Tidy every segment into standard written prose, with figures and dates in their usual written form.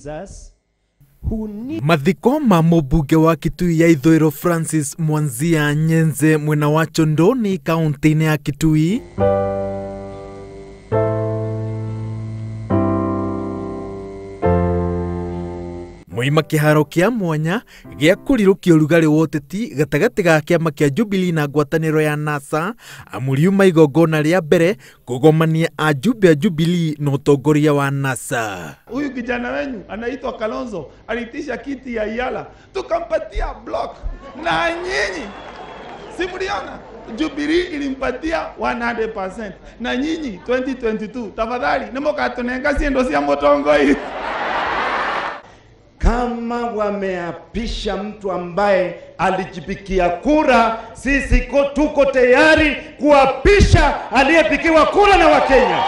Jesus who need Mathiko ma mũmbunge wa Kitui ya Ithũĩro Francis Mwanzia Nyenze mwena wa Chondoni kaunti-inĩ ya Kitui moima kĩharo kĩa mwanya gĩa kũrirũkia ũrugarĩ wa ũteti gatagatĩ ga kĩama kĩa Jubilee na ngwatanĩro ya NASA amu riuma igongona rĩa mbere kũgomania ajumbe a Jubilee na ũtongoria wa NASA. Huyu kijana wenyu anaitwa Kalonzo aliitisha kiti ya Yala, tukampatia block, na nyinyi si mliona Jubilee ilimpatia 100%, na nyinyi 2022 tafadhali nimukatunenga siendo cia mutongoi. Kama wameapisha mtu ambaye alijipikia kura, sisi tuko tayari kuapisha aliyepikiwa kura na Wakenya.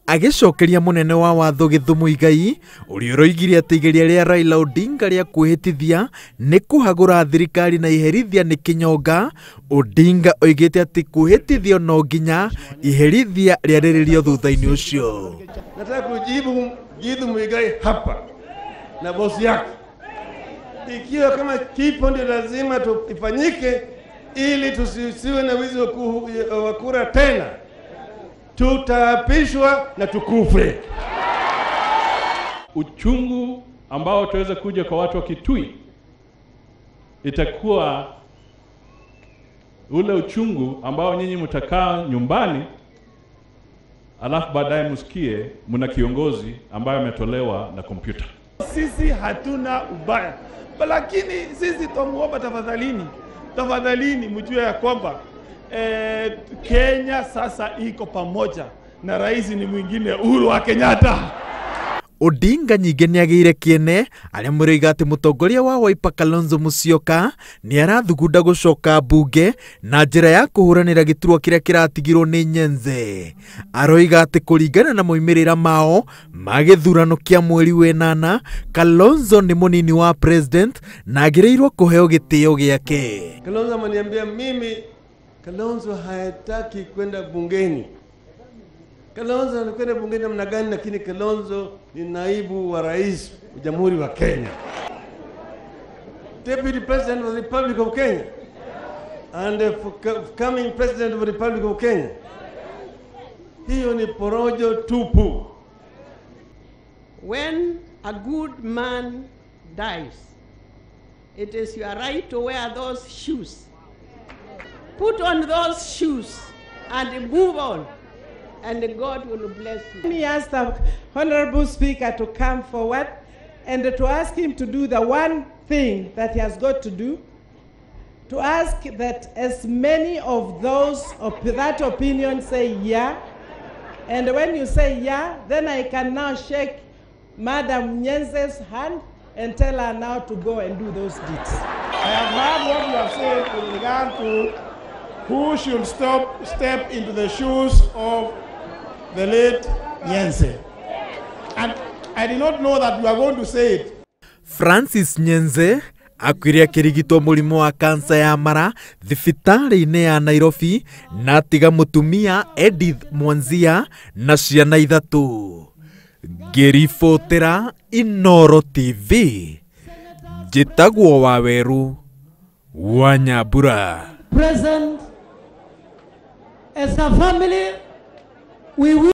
Agĩcokeria mũnene wa watho Githu Muigai ũrĩa ũroigire atĩ igeria rĩa Raila Odinga rĩa kwĩhĩtithia nĩ kũhagũra thirikari na iherithia nĩ kĩnyonga. Odinga oigĩte atĩ kwĩhĩtithio no nginya iherithia rĩarĩrĩrio thutha-inĩ ũcio. Nataka kujibu Githu Muigai hapa na bosi yake, ikiwa kama kipo ndio lazima ifanyike ili tusiwe na wizi wa kura tena, tutaapishwa na tukufe. Uchungu ambao tuweza kuja kwa watu wa Kitui itakuwa ule uchungu ambao nyinyi mtakaa nyumbani alafu baadaye msikie mna kiongozi ambaye ametolewa na kompyuta. Sisi hatuna ubaya, lakini sisi tumuomba tafadhalini, tafadhalini mjue ya kwamba Kenya sasa iko pamoja na rais ni mwingine Uhuru wa Kenyatta. Odinga nyingĩ nĩagĩire kĩene arĩa mũroiga atĩ mũtongoria wa Wiper Kalonzo Musyoka nĩarathugunda gũcoka mbunge na njĩra ya kũhũranĩra gĩturwa kĩrĩa kĩratigirwo nĩ Nyenze. Aroiga atĩ kũringana na moimĩrĩra mao ma gĩthurano kĩa mweri wenana, Kalonzo nĩ mũnini wa president na agĩrĩirwo kũheo gĩtĩo gĩake. Kalonzo ameniambia mimi, Kalonzo hataki kwenda bungeni. Kalonzo anakwenda bungeni namna gani? Lakini Kalonzo ni naibu wa rais wa Jamhuri wa Kenya, Deputy President of the Republic of Kenya and the coming President of the Republic of Kenya. Hiyo ni porojo tupu. When a good man dies, it is your right to wear those shoes. Put on those shoes and move on, and God will bless you. Let me ask the Honorable Speaker to come forward and to ask him to do the one thing that he has got to do, to ask that as many of those of that opinion say yeah, and when you say yeah, then I can now shake Madam Nyenze's hand and tell her now to go and do those deeds. I have heard what you have said with regard to who should step into the shoes of the late Nyenze. And I did not know that you are going to say it. Francis Nyenze akuire akĩrigitwo mũrimũ wa kansa ya mara thibitarĩ-inĩ ya Nairobi na atiga mũtumia Edith Mwanzia na ciana ithatũ. Ngĩribotera Inooro TV, njĩtagwo Waweru wa Nyambura. Present as a family, we will